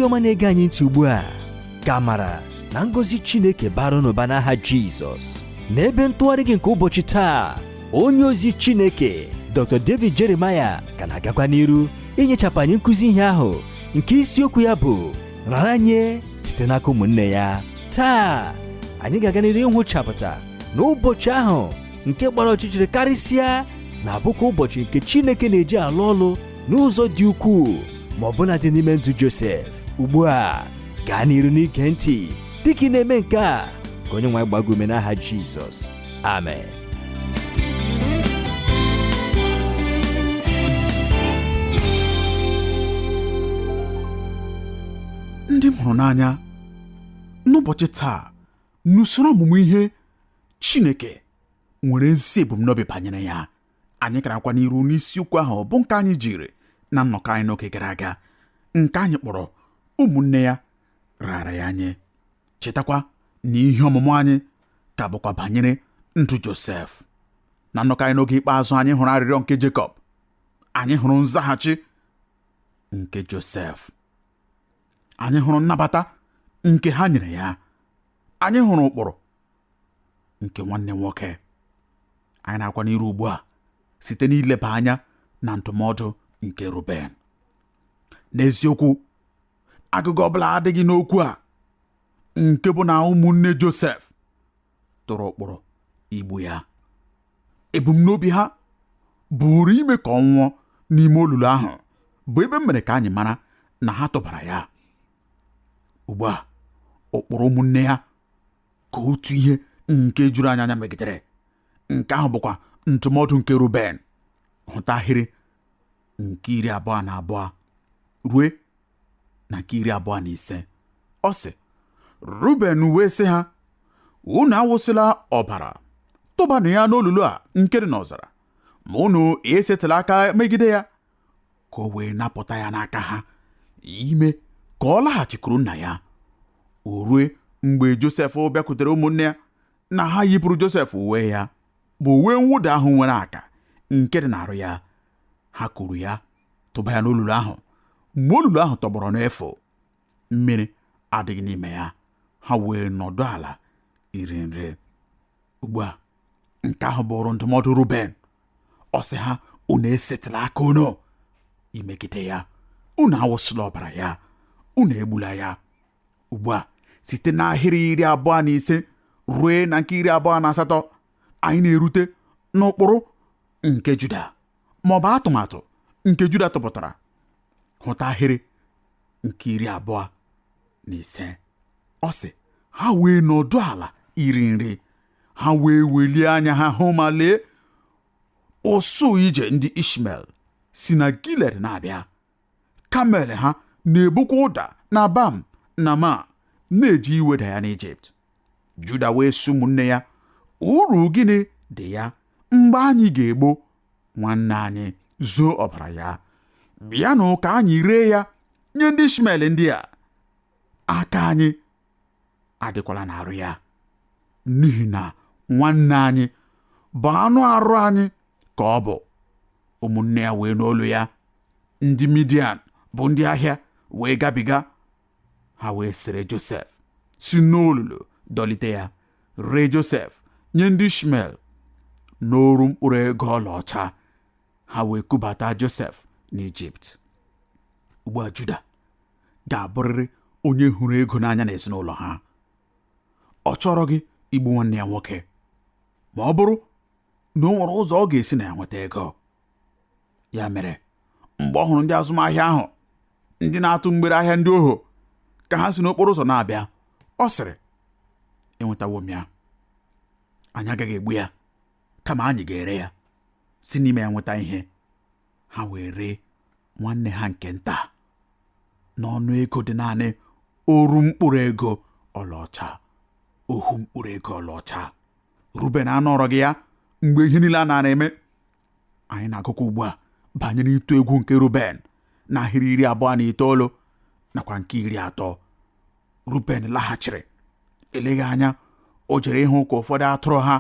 Ndị ọma na-ege anyị ntị ugbu a, ka amara na ngọzi Chineke bara n'ụba n'aha Jizọs. N'ebe ntụgharị gị nke ụbọchị taa, onye ozi Chineke Dr. David Jeremiah ka na-agakwa n'iru inyechapụ anyị nkụzi ihe ahụ nke isiokwu ya bụ rara nye site n'aka ụmụnne ya. Taa anyị ga-aga n'iru ịhụchapụta na ụbọchị ahụ nke gbara ọchịchịrị karịsịa na-abụkwa ụbọchị nke Chineke na-eji alụ ọlụ n'ụzọ dị ukwuu ma ọ bụla dị n'ime ndụ Josef. Ugbu a gaa n'iru n'ige ntị dịka ị na-eme nke a, ka onye nwe anyị gbaa gị ume n'aha Jizọs. Amen. Ndị m hụrụ n'anya, n'ụbọchị taa n'usoro ọmụmụ ihe Chineke nwere ezi ebumnobi banyere ya. Anyị garakwa n'iru n'isiokwu ahụ bụ nke anyị jiri na nnọkọ anyị n'oge gara aga, nke anyị kpọrọ ụmụnne ya raara ya nye. Chetakwa na ihe ọmụmụ anyị ka bụkwa banyere ndụ Josef. Na nnọkọ anyị n'oge ikpeazụ, anyị hụrụ arịrịọ nke Jekọb, anyị hụrụ nzaghachi nke Josef, anyị hụrụ nnabata nke ha nyere ya, anyị hụrụ ụkpụrụ nke nwanne nwoke. Anyị na-akwa n'iru ugbu a site n'ileba anya na ndụmọdụ nke Ruben. N'eziokwu, agụgọ ọbụla adịghị n'okwu a nke bụ na ụmụnne Josef tụrụ ụkpụrụ igbu ya. Ebumnobi ha bụrụ ime ka ọ nwụọ n'ime olulu ahụ, bụ ebe m mere ka anyị mara na ha tụbara ya. Ugbu a ụkpụrụ ụmụnne ya ka otu ihe nke juru anyị anya megidere. Nke ahụ bụkwa ndụmọdụ nke Ruben. Hụta ahịrị nke 22 rue na nke 25. Ọ sị, Ruben wee sị ha, unu awụsịla ọbara, tụbanụ ya n'olulu a nke dị n'ọzara, ma unu esetịla aka megide ya, ka o wee napụta ya n'aka ha, ime ka ọ laghachikwuru nna ya. O rue mgbe Josef bịakwutere ụmụnne ya na ha yipụrụ Josef uwe ya, bụ uwe mwụda ahụ nwere aka nke dị n'arụ ya. Ha kuru ya tụba ya n'olulu ahụ. Mgbe olulu ahụ tọgbọrọ n'efu, mmiri adịghị n'ime ya, ha wee nọdụ ala iri nri. Ugbu a nke ahụ bụrụ ndụmọdụ Ruben. Ọ sị ha, unu esetịla aka unu imegide ya, unu awụsịla ọbara ya, unu egbula ya. Ugbu a site n'ahịrị 25 rue na nke 28, anyị na-erute n'ụkpụrụ nke Juda, ma ọ bụ atụmatụ nke Juda tụpụtara. Hụta ahịrị nke 25. Ọ sị, ha wee nọdụ ala iri nri, ha wee welie anya ha hụ, ma lee, ụsụ ije ndị Ishmel si na Gilead na-abịa, kamel ha na-ebukwa ụda na bam na ma na-eji iweda ya n'Ijipt. Juda wee sị ụmụnne ya, uru gịnị dị ya mgbe anyị ga-egbu nwanne anyị zoo ọbara ya? Bịanụ ka anyị ree ya nye ndị Ishmel ndị a, aka anyị adịkwala n'arụ ya, n'ihi na nwanne anyị bụ anụ arụ anyị ka ọ bụ. Ụmụnne ya wee n'olu ya. Ndị Midian bụ ndị ahịa wee gabiga, ha wee sịrị Josef si n'olulu dọlite ya, ree Josef nye ndị Ishmel n'oru mkpụrụ ego ọlaọcha. Ha wee kubata Josef n'Ijipt. Ugbu a Juda ga-abụrịrị onye hụrụ ego n'anya n'ezinụlọ ha. Ọ chọrọ gị igbu nwanne ya nwoke, ma ọ bụrụ na o nwere ụzọ ọ ga-esi na ya nweta ego. Ya mere mgbe ọ hụrụ ndị azụmahịa ahụ, ndị na-atụ mgbere ahịa ndị ohu, ka ha si n'okporo ụzọ na-abịa, ọ sịrị, enwetawo m ya, anyị agaghị egbu ya, kama anyị ga-ere ya, si n'ime ya nweta ihe. Ha wee ree nwanne ha nke nta n'ọnụ ego dị naanị oru mkpụrụ ego ọlaọcha, ohu mkpụrụ ego ọlaọcha. Ruben anọrọ gị ya mgbe ihe niile a nara eme. Anyị na-agụkwa ugbu a banyere ịtụ egwu nke Ruben n'ahịrị 29 nakwa nke 30. Ruben laghachiri, eleghị anya o jere ịhụ ka ụfọdụ atụrụ ha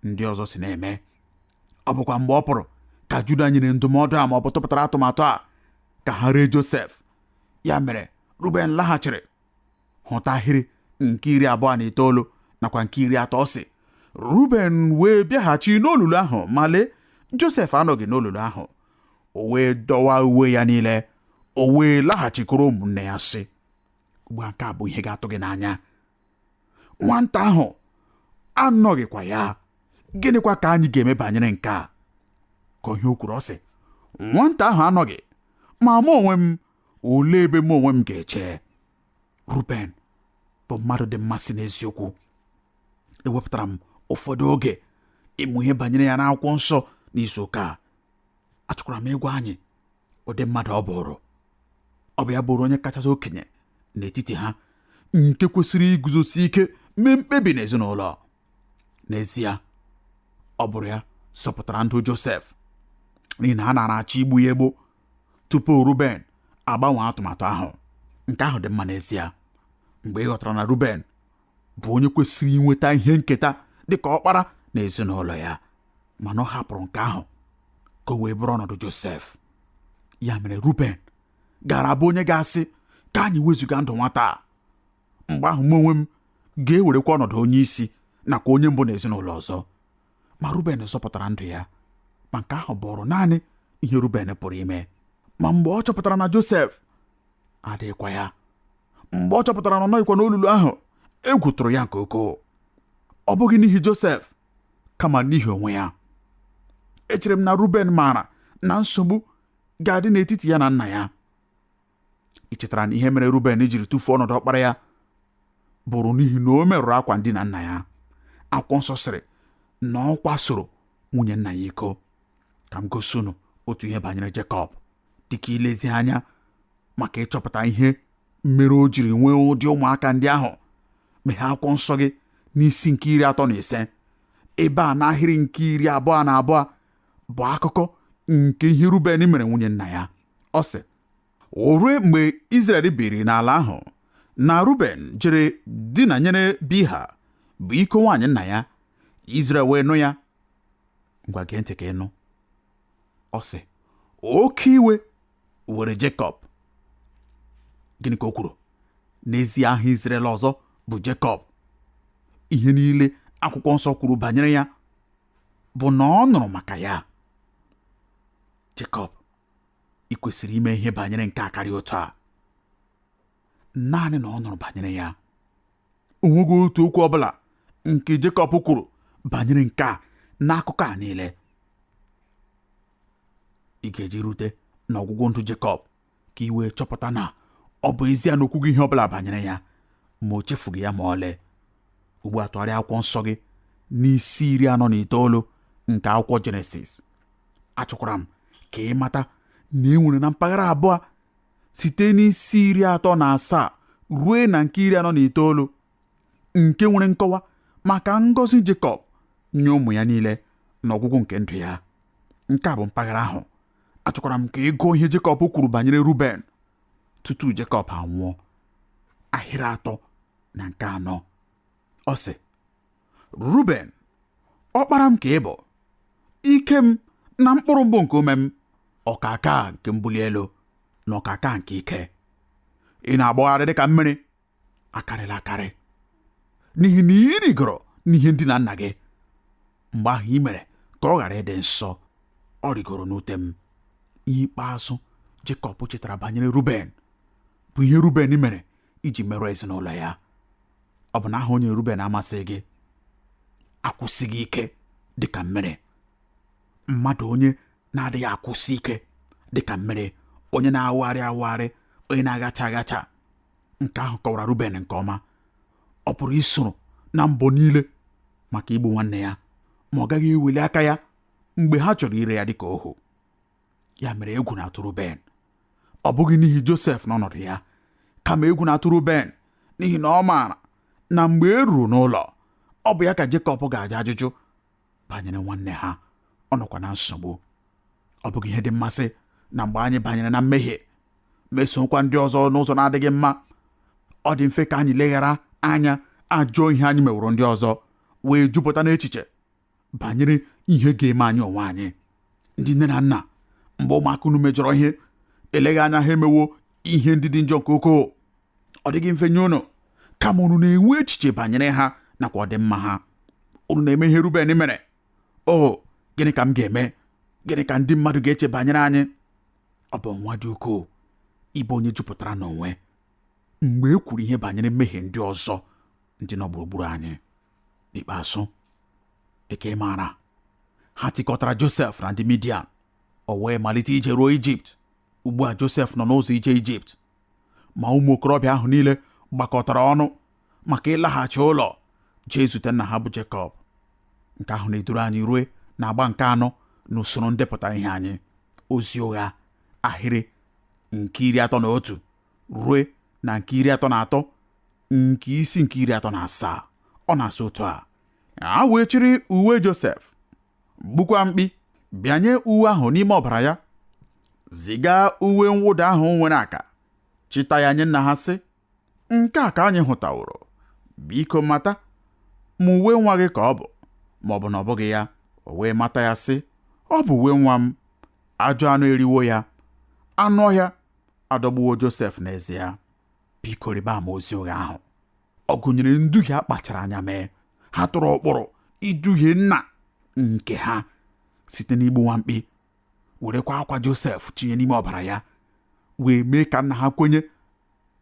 ndị ọzọ si na-eme. Ọ bụkwa mgbe ọ pụrụ ka Juda nyere ndụmọdụ a ma ọ bụ tụpụtara atụmatụ a ka ha ree Josef. Ya mere Ruben laghachiri hụta ahịrị nke 29 nakwa nke 30. Ọ sị, Ruben wee bịaghachi n'olulu ahụ, ma lee, Josef anọghị n'olulu ahụ. O wee dọwa uwe ya niile, o wee laghachikwuru ụmụnne ya, sị, ugbu a nke a bụ ihe ga-atụ gị n'anya, nwata ahụ anọghịkwa ya, gịnịkwa ka anyị ga-eme banyere nke a? Ka ihe o kwuru, ọ sị, nwata ahụ anọghị, ma mụ onwe m, olee ebe mụ onwe m ga-eche? Ruben bụ mmadụ dị mmasị n'eziokwu. Ewepụtara m ụfọdụ oge ịmụ ihe banyere ya n'akwụkwọ nsọ n'izu ụka a. Achọkwara m ịgwa anyị ụdị mmadụ ọ bụrụ. Ọ bụ ya bụrụ onye kachasị okenye n'etiti ha, nke kwesịrị iguzosi ike mee mkpebi n'ezinụlọ. N'ezie, ọ bụrụ ya zọpụtara ndụ Josef, n'ihi na ha nara achọ igbu ya egbu tupu Ruben agbanwee atụmatụ ahụ. Nke ahụ dị mma n'ezie mgbe ị ghọtara na Ruben bụ onye kwesịrị inweta ihe nketa dịka ọkpara na ezinụlọ ya, mana ọ hapụrụ nke ahụ ka o wee bụrụ ọnọdụ Josef. Ya mere Ruben gara abụ onye ga-asị ka anyị wezụga ndụ nwata a, mgbe ahụ mụ onwe m ga-ewerekwa ọnọdụ onye isi nakwa onye mbụ n'ezinụlọ ọzọ. Ma Ruben zọpụtara ndụ ya, ma nke ahụ bụrụ naanị ihe Ruben pụrụ ime. Ma mgbe ọ chọpụtara na Josef adịghịkwa ya, mgbe ọ chọpụtara na ọ nọghịkwa n'olulu ahụ, egwu tụrụ ya nke ukwuu. Ọ bụghị n'ihi Josef, kama n'ihi onwe ya. Echere m na Ruben maara na nsogbu ga-adị n'etiti ya na nna ya. Ị chetara na ihe mere Ruben jiri tụfuo ọnọdụ ọkpara ya bụrụ n'ihi na o merụrụ akwa ndina nna ya. Akwụkwọ nsọ sịrị na ọ kwasoro nwunye nna ya iko. Ka m gosi unu otu ihe banyere Jekọb, dịka ilezi anya maka ịchọpụta ihe mere o jiri nwee ụdị ụmụaka ndị ahụ. Meghee akwụkwọ nsọ gị n'isi nke 35, ebe a n'ahịrị nke 22 bụ akụkọ nke ihe Ruben mere nwunye nna ya. Ọ sị, o rue mgbe Izrel biri n'ala ahụ na Ruben jere dinanyere Bilha bụ iko nwaanyị nna ya, Izrel wee nụ ya. Ngwa gee ntị ka ị nụ. Ọ sị, oke iwe were Jekọb. Gịnị ka o kwuru? N'ezie aha Izrel ọzọ bụ Jekọb. Ihe niile akwụkwọ nsọ kwuru banyere ya bụ na ọ nụrụ maka ya. Jekọb, ị kwesịrị ime ihe banyere nke a karịa otu a. Naanị na ọ nụrụ banyere ya. O nweghị otu okwu ọbụla nke Jekọb kwuru banyere nke a n'akụkọ a niile. Ị ga-eji rute n'ọgwụgwụ ndụ Jekọb ka ị wee chọpụta na ọ bụ ezie na o kwughị ihe ọbụla banyere ya, ma o chefughị ya ma ọlị. Ugbu a tụgharịa akwụkwọ nsọ gị n'isi 49 nke akwụkwọ Jenesis. Achọkwara m ka ị mata na e nwere na mpaghara abụọ site n'isi 37 ruo na nke 49 nke nwere nkọwa maka ngọzi Jekọb nye ụmụ ya niile n'ọgwụgwụ nke ndụ ya. Nke a bụ mpaghara ahụ. Achọkwara m ka ị gụọ ihe Jekọb kwuru banyere Ruben tutu Jekọb anwụọ. Ahịrị 3 na nke 4. Ọ sị, Ruben, ọkpara m ka ị bụ, ike m na mkpụrụ mbụ nke ume m, ọkaka nke mbuli elu na ọkaka nke ike. Ị na-agbagharị dịka mmiri, akarịla akarị, n'ihi na ị rigoro n'ihe ndina nna gị. Mgbe ahụ ị mere ka ọ ghara ịdị nsọ, ọ rigoro n'ute m. Ihe ikpeazụ Jekọb chetara banyere Ruben bụ ihe Ruben mere iji merụọ ezinụlọ ya. Ọ bụ na aha o nyere Ruben amasịghị gị? Akwụsịghị ike dịka mmiri, mmadụ onye na-adịghị akwụsị ike dịka mmiri, onye na-awụgharị awụgharị, onye na-aghacha aghacha. Nke ahụ kọwara Ruben nke ọma. Ọ pụrụ isoro na mbọ niile maka igbu nwanne ya, ma ọ gaghị eweli aka ya mgbe ha chọrọ ire ya dịka ohu. Ya mere egwu na-atụ Ruben, ọ bụghị n'ihi Josef n'ọnọdụ ya, kama egwu na-atụ Ruben n'ihi na ọ maara na mgbe e ruru n'ụlọ, ọ bụ ya ka Jekọb ga-aja ajụjụ banyere nwanne ha. Ọ nọkwa na nsogbu. Ọ bụghị ihe dị mmasị na mgbe anyị banyere na mmehie, mesokwa ndị ọzọ n'ụzọ na-adịghị mma, ọ dị mfe ka anyị leghara anya ajọ ihe anyị meworo ndị ọzọ, wee jupụta n'echiche banyere ihe ga-eme anyị onwe anyị. Ndị nne na nna, mgbe ụmụaka unu mejọrọ ihe, eleghị anya ha emewo ihe ndị dị njọ nke ukwuu. Ọ dịghị mfe nye unu, kama unu na-enwe echiche banyere ha nakwa ọdịmma ha. Unu na-eme ihe Ruben mere. O, gịnị ka m ga-eme? Gịnị ka ndị mmadụ ga-eche banyere anyị? Ọ bụ nwa dị ukwuu ịbụ onye jupụtara n'onwe mgbe e kwuru ihe banyere mmehie ndị ọzọ ndị nọ gburugburu anyị. N'ikpeazụ, dịka ị maara, ha tikọtara Josef na ndị Midian, o wee malite ije ruo Ijipt. Ugbu a Josef nọ n'ụzọ ije Ijipt, ma ụmụ okorobịa ahụ niile gbakọtara ọnụ maka ịlaghachi ụlọ jee zute nna ha bụ Jekọb. Nke ahụ na-eduru anyị rue na agba nke anọ n'usoro ndepụta ihe anyị, ozi ụgha, ahịrị nke 31 rue na nke 33 nke isi nke 37. Ọ na-asị otu a: a wee chịrị uwe Josef, gbukwa mkpi, bịanye uwe ahụ n'ime ọbara ya, ziga uwe mwụda ahụ nwere aka, chịta ya nye nna ha, sị, nke a ka anyị hụtaworo, biko mata ma uwe nwa gị ka ọ bụ, ma ọ bụ na ọ bụghị ya. O wee mata ya, sị, ọ bụ uwe nwa m, ajọ anụ eriwo ya, anụ ọhịa adọgbuwo Josef n'ezie. Biko rịba ama ozi ụgha ahụ. Ọ gụnyere nduhie a kpachara anya mee. Ha tụrụ ụkpụrụ iduhie nna nke ha site n'igbu nwa mkpi, werekwa akwa Josef tinye n'ime ọbara ya, wee mee ka nna ha kwenye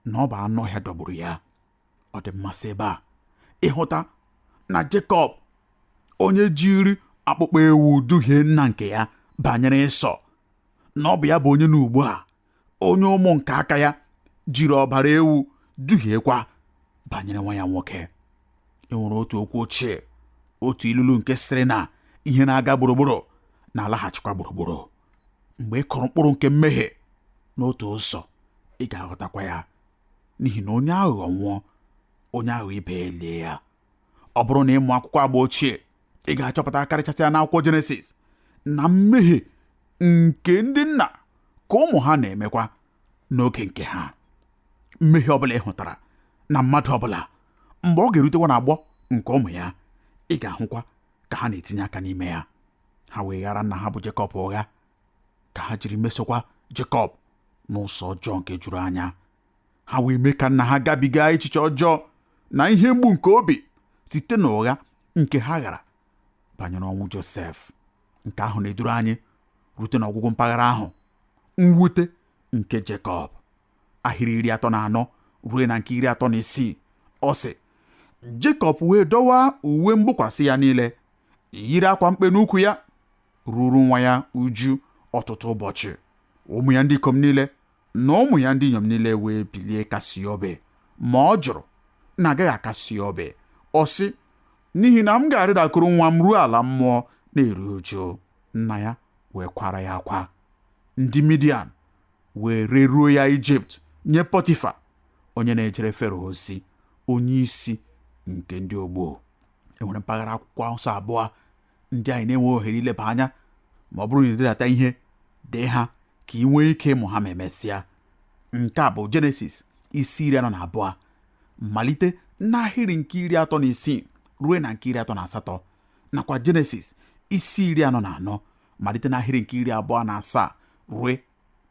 na ọ bụ anụ ọhịa dọgburu ya. Ọ dị mmasị ebe a ịhụta na Jekọb, onye jiri akpụkpọ ewu duhie nna nke ya banyere Ịsọ, na ọ bụ ya bụ onye na ugbu a onye ụmụ nke aka ya jiri ọbara ewu duhiekwa banyere nwa ya nwoke. E nwere otu okwu ochie, otu ilulu nke sịrị na ihe na-aga gburugburu na-alaghachikwa gburugburu. Mgbe ị kụrụ mkpụrụ nke mmehie n'otu ụzọ, ị ga-aghọtakwa ya, n'ihi na onye aghụghọ nwụọ, onye aghụghọ ibe ya elie ya. Ọ bụrụ na ị mụọ akwụkwọ agba ochie, ị ga-achọpụta karịchasị ya n'akwụkwọ Jenesis na mmehie nke ndị nna ka ụmụ ha na-emekwa n'oge nke ha. Mmehie ọbụla ị hụtara na mmadụ ọbụla, mgbe ọ ga-erutekwa n'agbọ nke ụmụ ya, ị ga-ahụkwa ka ha na-etinye aka n'ime ya. Ha wee ghara nna ha bụ Jekọb ụgha ka ha jiri mesokwa Jekọb n'ụzọ ọjọọ nke juru anya. Ha wee mee ka nna ha gabiga echiche ọjọọ na ihe mgbu nke obi site n'ụgha nke ha ghara banyere ọnwụ Josef. Nke ahụ na-eduru anyị rute n'ọgwụgwụ mpaghara ahụ, mwute nke Jekọb, ahịrị 34 ruo na nke 36. Ọ sị, Jekọb wee dọwa uwe mgbokwasị ya niile, yiri akwa mkpe n'ukwu ya, ruru nwa ya uju ọtụtụ ụbọchị. Ụmụ ya ndị ikom niile na ụmụ ya ndị inyom niile wee bilie kasị ya obi, ma ọ jụrụ na agaghị akasi ya obi. Ọ sị, n'ihi na m ga-arịdakwuru nwa m ruo ala mmụọ na-eru uju. Nna ya wee kwara ya akwa. Ndị Midian wee reruo ya Ijipt nye Pọtifa, onye na-ejere Fero ozi, onye isi nke ndị ogbo. E nwere mpaghara akwụkwọ nsọ abụọ ndị anyị na-enweghị ohere ileba anya, ma ọ bụrụ na ị dedata ihe, dee ha ka ị nwee ike ịmụ ha ma emesịa. Nke a bụ Jenesis isi 42, malite n'ahịrị nke 36 ruo na nke 38, nakwa Jenesis isi 44, malite n'ahịrị nke 27 ruo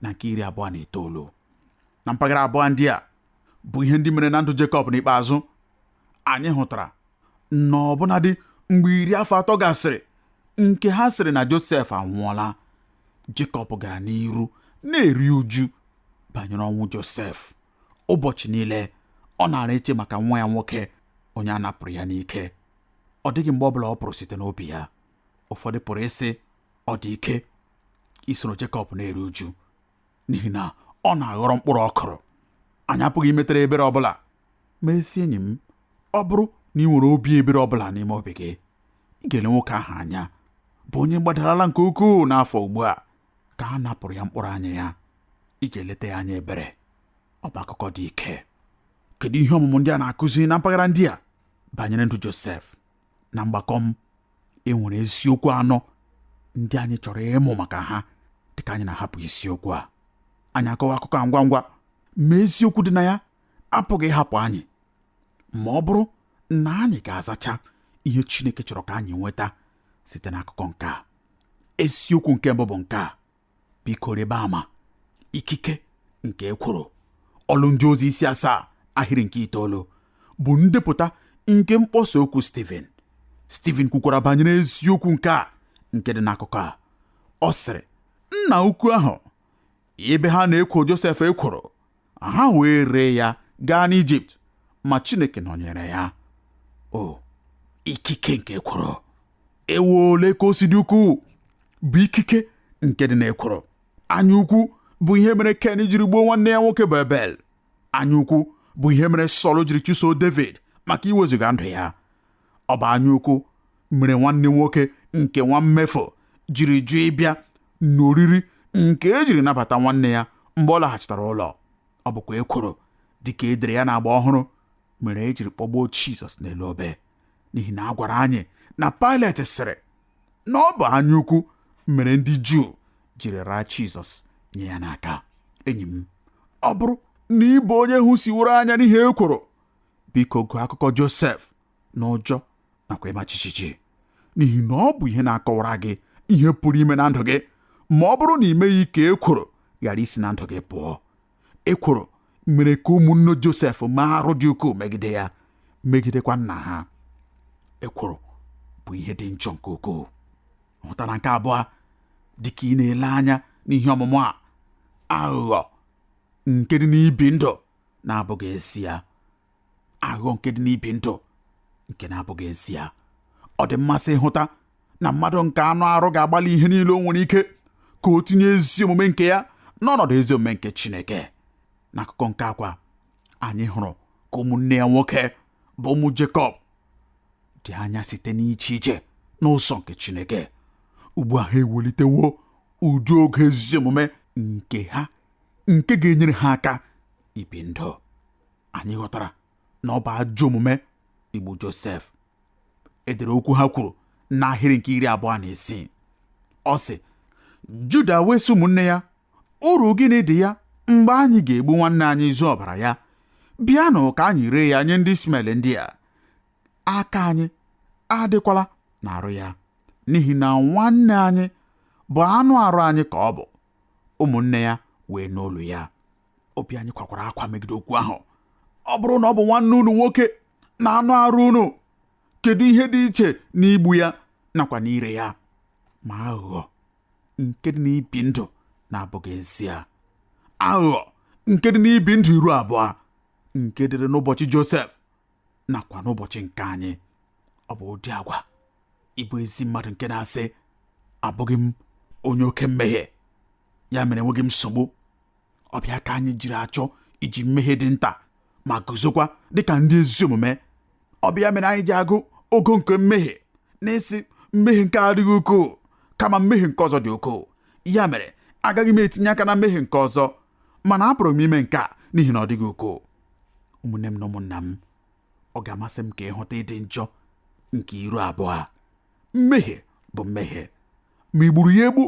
na nke 29. Na mpaghara abụọ ndị a bụ ihe ndị mere na ndụ Jekọb n'ikpeazụ. Anyị hụtara na ọbụnadị mgbe 30 afọ gasịrị nke ha sịrị na Josef anwụọla, Jekọb gara n'iru na-eri uju banyere ọnwụ Josef. Ụbọchị niile ọ nara eche maka nwa ya nwoke onye a napụrụ ya n'ike. Ọ dịghị mgbe ọ bụla ọ pụrụ site n'obi ya. Ụfọdụ pụrụ ịsị ọ dị ike isoro Jekọb na-eri uju n'ihi na ọ na-aghọrọ mkpụrụ ọ kụrụ. Anyị apụghị imetere ebere ọbụla, ma ezi enyi m, ọ bụrụ na ị nwere obi ebere ọbụla n'ime obi gị, ị ga-ele nwoke ahụ anya bụ onye gbadarala nke ukwuu n'afọ ugbu a ka a napụrụ ya mkpụrụ anya ya. Ị ga-eleta ya anya ebere. Ọ bụ akụkọ dị ike. Kedu ihe ọmụmụ ndị a na-akụzi na mpaghara ndị a banyere ndụ Josef? Na mgbakọ m, e nwere isiokwu anọ ndị anyị chọrọ ịmụ maka ha dịka anyị na-ahapụ isiokwu a. Anyị akọwa akụkọ a ngwa ngwa, ma eziokwu dị na ya apụghị ịhapụ anyị ma ọ bụrụ na anyị ga-azacha ihe Chineke chọrọ ka anyị nweta site n'akụkọ nke a. Eziokwu nke mbụ bụ nke a: biko rịba ama ikike nke ekworo. Ọlụ ndị ozi isi 7 ahịrị nke 9 bụ ndepụta nke mkpọsa okwu Steven. Steven kwukwara banyere eziokwu nke a nke dị n'akụkọ a. Ọ sịrị, nna ukwu ahụ, ebe ha na-ekwo Josef ekworo, ha wee ree ya gaa n'Ijipt, ma Chineke nọnyere ya. O ikike nke ekworo, ewo ole ka o si dị ukwuu bụ ikike nke dị n'ekworo. Anya ukwu bụ ihe mere Ken jiri gbuo nwanne ya nwoke bụ Ebel. Anya ukwu bụ ihe mere Sọl jiri chụsoo David maka iwezuga ndụ ya. Ọ bụ anya ukwu mere nwanne nwoke nke nwa mmefu jiri jụ ịbịa n'oriri nke e jiri nabata nwanne ya mgbe ọ laghachitara ụlọ. Ọ bụkwa ekworo dịka e dere ya n'agba ọhụrụ mere e jiri kpọgbuo Jizọs n'elu obe, n'ihi na a gwara anyị na Pilet sịrị na ọ bụ anya ukwu mere ndị Juu jiri raa Jizọs nye ya n'aka. Enyi m, ọ bụrụ na ị bụ onye hụsiworo anya n'ihe ekworo, biko gụọ akụkọ Josef n'ụjọ nakwa ịma jijiji, n'ihi na ọ bụ ihe na-akọwara gị ihe pụrụ ime na ndụ gị ma ọ bụrụ na ị meghị ka ekworo ghara isi na ndụ gị pụọ. Ekworo mere ka ụmụnne Josef mee arụ dị ukwuu megide ya, megidekwa nna ha. Ekworo bụ ihe dị njọ nke ukwuu. Hụtara nke abụọ dịka ị na-ele anya n'ihe ọmụmụ a, aghụghọ nke dị n'ibi ndụ na-abụghị ezi ya. Aghụghọ nke dị n'ibi ndụ nke na-abụghị ezi ya. Ọ dị mmasị ịhụta na mmadụ nke anụ arụ ga-agbalị ihe niile o nwere ike ka o tinye ezi omume nke ya n'ọnọdụ ezi omume nke Chineke. N'akụkọ nke akwa, anyị hụrụ ka ụmụnne ya nwoke bụ ụmụ Jekọb dị anya site n'iche ije n'ụzọ nke Chineke. Ugbu a ha ewelitewo ụdị ogo ezi omume nke ha nke ga-enyere ha aka ibi ndụ. Anyị ghọtara na ọ bụ ajọ omume igbu Josef. Edere okwu ha kwuru n'ahịrị nke 26. Ọ sị, Juda wee sị ụmụnne ya, uru gịnị dị ya mgbe anyị ga-egbu nwanne anyị zuo ọbara ya? Bịanụ ka anyị ree ya nye ndị Ishmel ndị a. Aka anyị adịkwala n'arụ ya, n'ihi na nwanne anyị bụ anụ arụ anyị ka ọ bụ. Ụmụnne ya wee n'olu ya. Obi anyị kwakwara akwa megide okwu ahụ. Ọ bụrụ na ọ bụ nwanne unu nwoke na anụ arụ unu, kedu ihe dị iche n'igbu ya nakwa n'ire ya? Ma aghụghọ nke dị n'ibi ndụ na-abụghị ezie, aghụghọ nke dị n'ibi ndụ iru abụọ nke dịrị n'ụbọchị Josef nakwa n'ụbọchị nke anyị, ọ bụ ụdị agwa ịbụ ezi mmadụ nke na-asị, abụghị m onye oke mmehie, ya mere enweghị m nsogbu. Ọ bịa ka anyị jiri achọ iji mmehie dị nta ma guzokwa dịka ndị ezi omume. Ọ bịa mere anyị ji agụ ogo nke mmehie n'isi mmehie nke adịghị ukwuu kama mmehie nke ọzọ dị ukwuu, ya mere agaghị m etinye aka na mmehie nke ọzọ, mana apụrụ m ime nke a n'ihi na ọ dịghị ukwuu. Ụmụnne m na ụmụnna m, ọ ga-amasị m ka ị hụta ịdị njọ nke iru abụọ. Mmehie bụ mmehie, ma ị gburu ya egbu,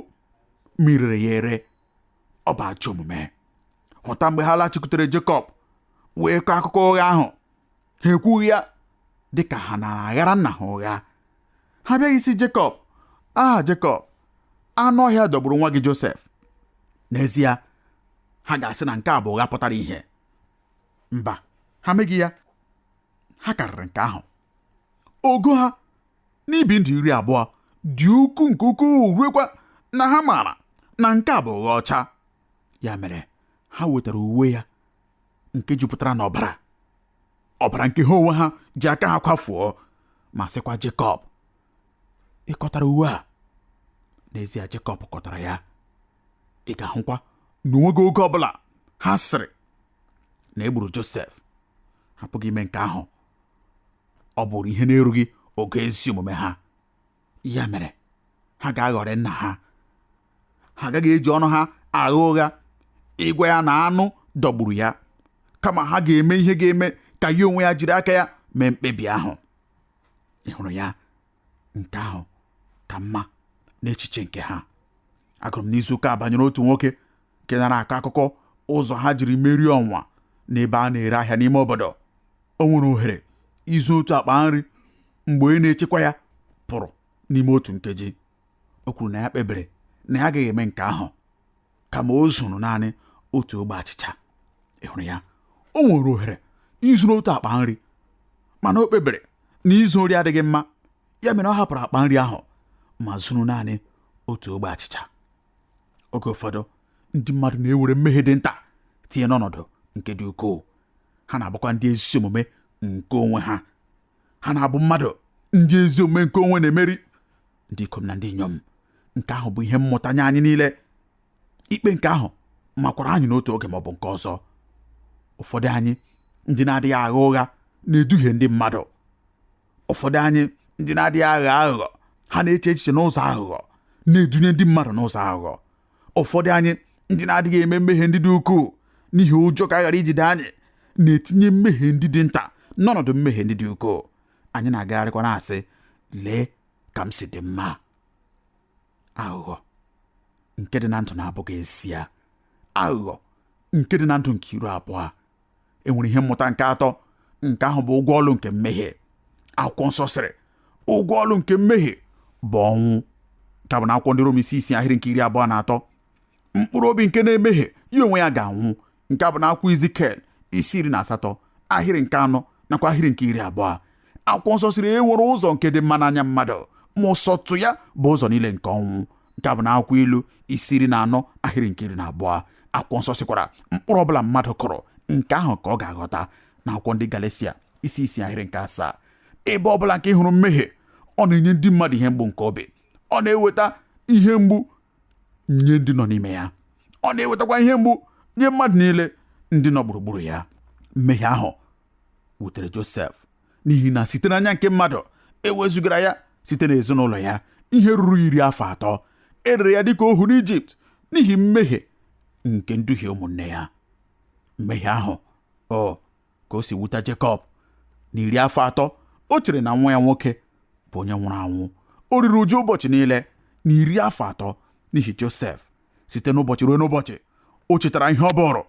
ma ị rere ya ere, ọ bụ ajọ omume. Hụta mgbe ha laghachikwutere Jekọb wee kọọ akụkọ ụgha ahụ, ha ekwughị ya dịka ha na-aghara nna ha ụgha. Ha abịaghị sị Jekọb, "Ah Jekọb, anụ ọhịa dọgburu nwa gị Josef." N'ezie ha ga-asị na nke a bụ ụgha pụtara ihe. Mba, ha meghị ya. Ha karịrị nke ahụ. Ogo ha n'ibi ndụ iri abụọ dị ukwuu nke ukwuu ruekwa na ha maara na nke a bụ ụgha ọcha. Ya mere ha wetara uwe ya nke jupụtara n'ọbara, ọbara nke ha onwe ha ji aka ha kwafuo, ma sịkwa Jekọb, ị kọtara uwe a? N'ezie Jekọb kọtara ya. Ị ga-ahụkwa na onweghị oge ọbụla ha sịrị na e gburu Josef. Ha apụghị ime nke ahụ. Ọ bụrụ ihe na-erughị ogo ezi omume ha. Ya mere ha ga-aghọrị nna ha. Ha agaghị eji ọnụ ha agha ụgha ịgwa ya na anụ dọgburu ya, kama ha ga-eme ihe ga-eme ka ya onwe ya jiri aka ya mee mkpebi ahụ. Ị hụrụ ya? Nke ahụ ka mma n'echiche nke ha. Agụrụ m n'izu ụka banyere otu nwoke nke nara akọ akụkọ ụzọ ha jiri merie ọnwa n'ebe a na-ere ahịa n'ime obodo. O nwere ohere izu otu akpa nri mgbe onye na-echekwa ya pụrụ n'ime otu nkeji. O kwuru na ya kpebiri na ya agaghị eme nke ahụ, kama o zuru naanị otu ogbe achịcha. Ị hụrụ ya? O nwere ohere Izuru otu akpa nri, mana o kpebiri na izu ori adịghị mma. Ya mere ọ hapụrụ akpa nri ahụ ma zuru naanị otu ogbe achịcha. Oge ụfọdụ ndị mmadụ na-ewere mmehie dị nta tinye n'ọnọdụ nke dị ukwuu. Ha na-abụkwa ndị ezi omume nke onwe ha. Ha na-abụ mmadụ ndị ezi omume nke onwe na-emeri. Ndị ikom na ndị inyom, nke ahụ bụ ihe mmụta nye anyị niile. Ikpe nke ahụ makwara anyị n'otu oge maọbụ nke ọzọ. Ụfọdụ anyị ndị na-adịghị agha ụgha na-eduhie ndị mmadụ. Ụfọdụ anyị ndị na-adịghị aghọ aghụghọ, ha na-eche echiche n'ụzọ aghụghọ, na-edunye ndị mmadụ n'ụzọ aghụghọ. Ụfọdụ anyị ndị na-adịghị eme mmehie ndị dị ukwuu n'ihi ụjọ ka a ghara ijide anyị, na-etinye mmehie ndị dị nta n'ọnọdụ mmehie ndị dị ukwuu. Anyị na-agagharịkwa na-asị, lee ka m si dị mma. Aghụghọ nke dị na ndụ na-abụghị ezie, aghụghọ nke dị na ndụ nke iru abụọ. E nwere ihe mmụta nke atọ, nke ahụ bụ ụgwọ ọlụ nke mmehie. Akwụkwọ nsọ sịrị, ụgwọ ọlụ nke mmehie bụ ọnwụ. Nke bụ na akwụkwọ ndị Rom isi 6 ahịrị nke 23. Mkpụrụ obi nke na-emehie, ya onwe ya ga-anwụ. Nke bụ na akwụkwọ Izikiel isi 18 ahịrị nke 4 nakwa ahịrị nke 20. Akwụkwọ nsọ sịrị, e nwere ụzọ nke dị mma n'anya mmadụ, ma ụsọtụ ya bụ ụzọ niile nke ọnwụ. Nke bụ na akwụkwọ Ilu isi 14 ahịrị nke 12. Akwụkwọ nsọ sịkwara, mkpụrụ ọbụla mmadụ kụrụ, nke ahụ ka ọ ga-aghọta. Na akwụkwọ ndị Galesia isi 6 ahịrị nke 7. Ebe ọbụla nke ị hụrụ mmehie, ọ na-enye ndị mmadụ ihe mgbu nke obi. Ọ na-eweta ihe mgbu nye ndị nọ n'ime ya. Ọ na-ewetakwa ihe mgbu nye mmadụ niile ndị nọ gburugburu ya. Mmehie ahụ wutere Josef n'ihi na site n'anya nke mmadụ ewezugara ya site n'ezinụlọ ya ihe ruru 30. E rere ya dịka ohu n'Ijipt n'ihi mmehie nke nduhie ụmụnne ya. Mmehie ahụ, ọ ka o si wute Jekọb na 30 o chere na nwa ya nwoke bụ onye nwụrụ anwụ. O riri uju ụbọchị niile na 30 n'ihi Josef. Site n'ụbọchị ruo n'ụbọchị o chetara ihe ọ bụrụ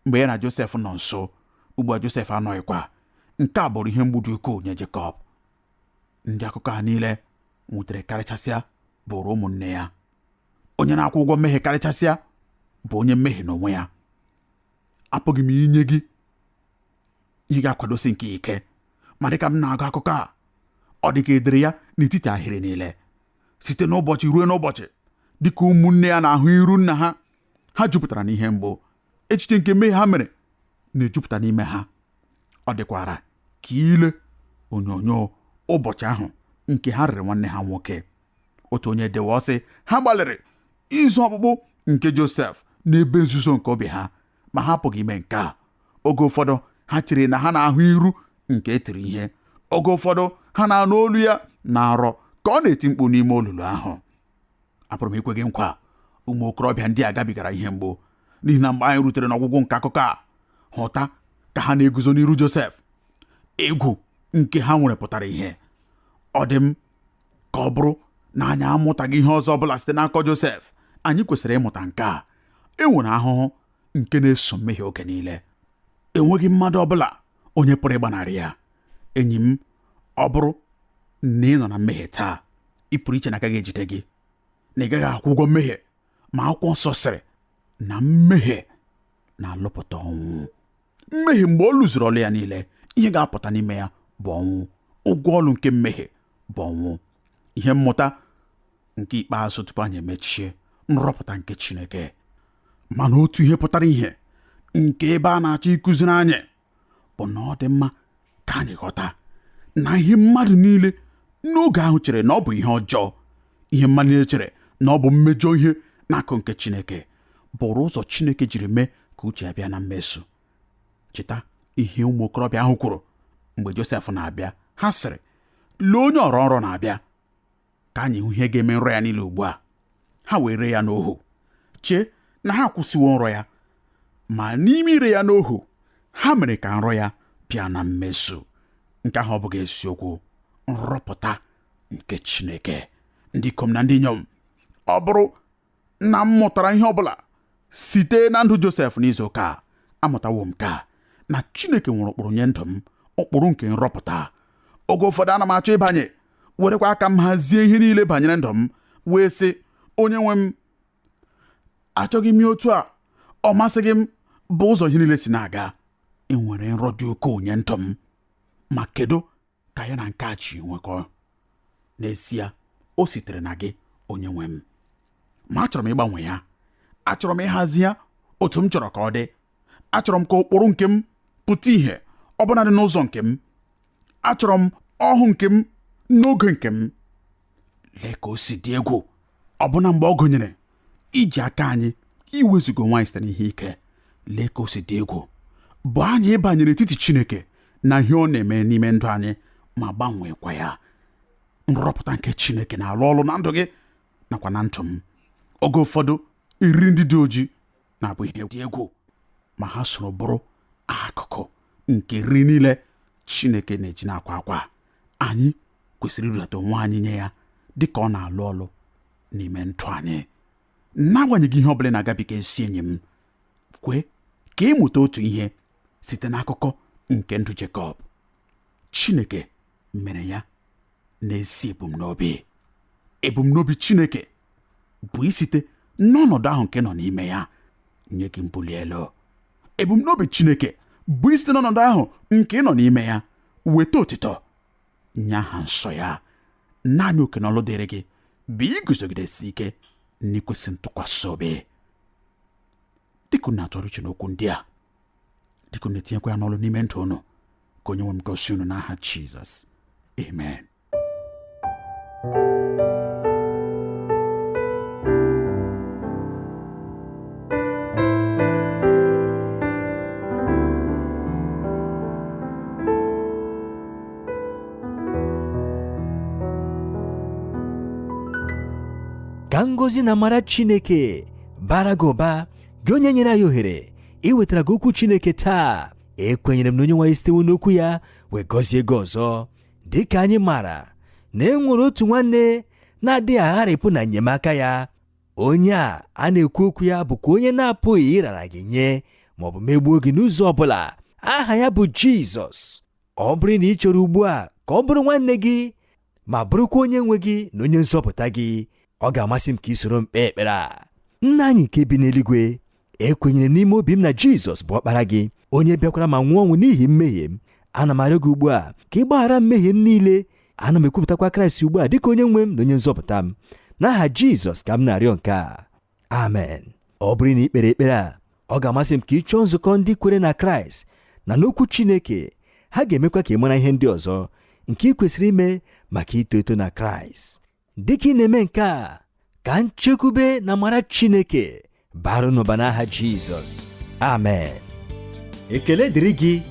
mgbe ya na Josef nọ nso. Ugbu a Josef anọghịkwa. Nke a bụrụ ihe mgbu dị ukwuu nye Jekọb. Ndị akụkọ a niile nwutere karịchasịa bụrụ ụmụnne ya. Onye na-akwụ ụgwọ mmehie karịchasịa bụ onye mmehie n'onwe ya. Apụghị m inye gị ihe ga-akwadosi nke ike, ma dịka m na-agụ akụkọ a, ọ dị ka edere ya n'etiti ahịrị niile. Site n'ụbọchị ruo n'ụbọchị, dịka ụmụnne ya na-ahụ iru nna ha, ha jupụtara n'ihe mgbu. Echiche nke mmehie ha mere na-ejupụta n'ime ha. Ọ dịkwara ka ile onyonyo ụbọchị ahụ nke ha rere nwanne ha nwoke. Otu onye dewe ọ sị, ha gbalịrị izo ọkpụkpụ nke Josef n'ebe nzuzo nke obi ha, ma ha apụghị ime nke a. Oge ụfọdụ ha chere na ha na-ahụ iru nke etiri ihe. Oge ụfọdụ ha na-anụ olu ya na nrọ ka ọ na-eti mkpu n'ime olulu ahụ. Apụrụ m ikwe gị nkwa, ụmụ okorobịa ndị a gabigara ihe mgbu, n'ihi na mgbe anyị rutere n'ọgwụgwụ nke akụkọ a, hụta ka ha na-eguzo n'iru Josef, egwu nke ha nwere pụtara ihe. Ọ dị m ka ọ bụrụ na anyị amụtaghị ihe ọzọ ọbụla site n'aka Josef, anyị kwesịrị ịmụta nke a. E nwere ahụhụ nke na-eso mmehie oge niile. Enweghị mmadụ ọbụla onye pụrụ ịgbanarị ya. Enyi m, ọ bụrụ na ị nọ na mmehie taa, ị pụrụ iche na agaghị ejide gị, na ị gaghị akwụ ụgwọ mmehie, ma akwụkwọ nsọ sịrị na mmehie na-alụpụta ọnwụ. Mmehie mgbe ọ lụzuru ọlụ ya niile, ihe ga-apụta n'ime ya bụ ọnwụ. Ụgwọ ọlụ nke mmehie bụ ọnwụ. Ihe mmụta nke ikpeazụ tupu anyị emechie, nrọpụta nke Chineke. Mana otu ihe pụtara ihe nke ebe a na-achọ ịkụziri anyị bụ na ọ dị mma ka anyị ghọta na ihe mmadụ niile n'oge ahụ chere na ọ bụ ihe ọjọọ, ihe mmadụ niile chere na ọ bụ mmejọ ihe n'akụ nke Chineke, bụrụ ụzọ Chineke jiri mee ka uche ya bịa na mmezu. Cheta ihe ụmụ okorobịa ahụ kwuru mgbe Josef na-abịa. Ha sịrị, lee onye ọrọ nrọ na-abịa, ka anyị hụ ihe ga-eme nrọ ya niile ugbu a. Ha wee ree ya n'ohu, chee na ha akwụsịwo nrọ ya, ma n'ime ire ya n'ohu, ha mere ka nrọ ya bịa na mmezu. Nke ahụ ọ bụghị eziokwu? Nrọpụta nke Chineke. Ndị ikom na ndị inyom, ọ bụrụ na m mụtara ihe ọbụla site na ndụ Josef n'izu ụka a, amụtawo m ka na Chineke nwere ụkpụrụ nye ndụ m, ụkpụrụ nke nrọpụta. Oge ụfọdụ ana m achọ ịbanye werekwa aka m hazie ihe niile banyere ndụ m, wee sị, onye nwe m, achọghị m ya otu a, ọ masịghị m bụ ụzọ ihe niile si na-aga. Ị nwere nrọ dị ukwuu nye ndụ m, ma kedu ka ya na nke a ji nwekọ? N'ezie o sitere na gị, onye nwe m, ma achọrọ m ịgbanwe ya. Achọrọ m ịhazi ya otu m chọrọ ka ọ dị. Achọrọ m ka ụkpụrụ nke m pụta ìhè ọbụnadị n'ụzọ nke m. Achọrọ m ọhụ nke m n'oge nke m. Lee ka o si dị egwu, ọbụna mgbe ọ gụnyere iji aka anyị iwezuga onwe anyị site n'ihe ike. Lee ka o si dị egwu bụ anyị ịbanye n'etiti Chineke na ihe ọ na-eme n'ime ndụ anyị ma gbanweekwa ya. Nrọpụta nke Chineke na-alụ ọrụ na ndụ gị nakwa na ndụ m. Oge ụfọdụ eriri ndị dị oji na-abụ ihe dị egwu, ma ha soro bụrụ akụkụ nke eriri niile Chineke na-eji na-akwa akwa. Anyị kwesịrị irudata onwe anyị nye ya dị ka ọ na-alụ ọlụ n'ime ndụ anyị. N'agbanyeghị ihe ọ bụla na-agabiga, ezi enyi m, kwee ka ịmụta otu ihe site n'akụkọ nke ndụ Jekọb. Chineke mere ya n'ezi ebumnobi. Ebumnobi Chineke bụ isite n'ọnọdụ ahụ nke nọ n'ime ya nye gị mbuli elu. Ebumnobi Chineke bụ isite n'ọnọdụ ahụ nke nọ n'ime ya weta otito nye aha nsọ ya. Naanị oke na ọlụ dịrị gị bụ iguzogidesi ike n'ikwesị ntụkwasị obi. Dịka unu na-atụgharị uche n'okwu ndị a, dịka unu na-etinyekwa ya n'ọlụ n'ime ndụ unu, ka onye nwe m gosi unu n'aha Jizọs, amen. Ka ngọzi na amara Chineke bara gị ụba, gị onye nyere anyị ohere iwetara gị okwu Chineke taa. Ekwenyere m na onye nwe anyị sitewo n'okwu ya wee gọzie gị ọzọ. Dịka anyị maara na e nwere otu nwanne na-adịghị agharịpụ na enyemaka ya, onye a na-ekwu okwu ya bụkwa onye na-apụghị ịrara gị nye ma ọ bụ megbuo gị n'ụzọ ọbụla. Aha ya bụ Jizọs. Ọ bụrụ na ị chọrọ ugbu a ka ọ bụrụ nwanne gị ma bụrụkwa onye nwe gị na onye nzọpụta gị, ọ ga-amasị m ka ị soro m kpee ekpere a. Nna anyị nke bi n'eluigwe, ekwenyere m n'ime obi m na Jizọs bụ ọkpara gị, onye bịakwara ma nwụọ ọnwụ n'ihi mmehie m. Ana m arịọ gị ugbu a ka ị gbaghara mmehie m niile. Ana m ekwupụtakwa Kraịst ugbu a dịka onye nwe m na onye nzọpụta m. N'aha Jizọs ka m na-arịọ nke a, amen. Ọ bụrụ na ị kpere ekpere a, ọ ga-amasị m ka ị chọọ nzukọ ndị kwere na Kraịst na n'okwu Chineke. Ha ga-emekwa ka ị mara ihe ndị ọzọ nke ị kwesịrị ime maka ito eto na Kraịst. Dịka ị na-eme nke a, ka nchekwube na amara Chineke bara n'ụba n'aha Jizọs, amen. Ekele dịrị gị,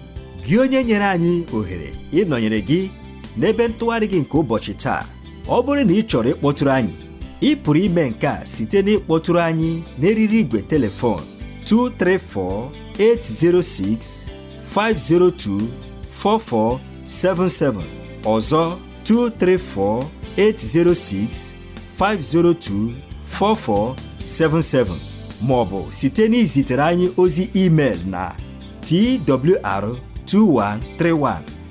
gị onye nyere anyị ohere ịnọnyere gị n'ebe ntụgharị gị nke ụbọchị taa. Ọ bụrụ na ị chọrọ ịkpọtụrụ anyị, ị pụrụ ime nke a site n'ịkpọtụrụ anyị n'eriri igwe telefon 234 806 502 4477, ọzọ 234 806 502 4477, ma ọ bụ site n'izitere anyị ozi email na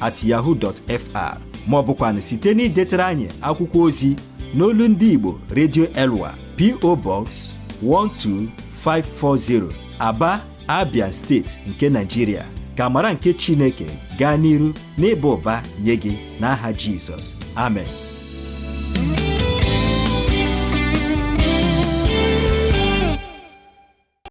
twr2131@yahoo.fr, ma ọ bụkwanụ site n'idetere anyị akwụkwọ ozi n'olu ndị Igbo Radio Elwa, P.O. Box 12540, Aba, Abia steeti nke Nigeria. Ka amara nke Chineke gaa n'iru n'ịba ụba nye gị n'aha Jizọs, amen.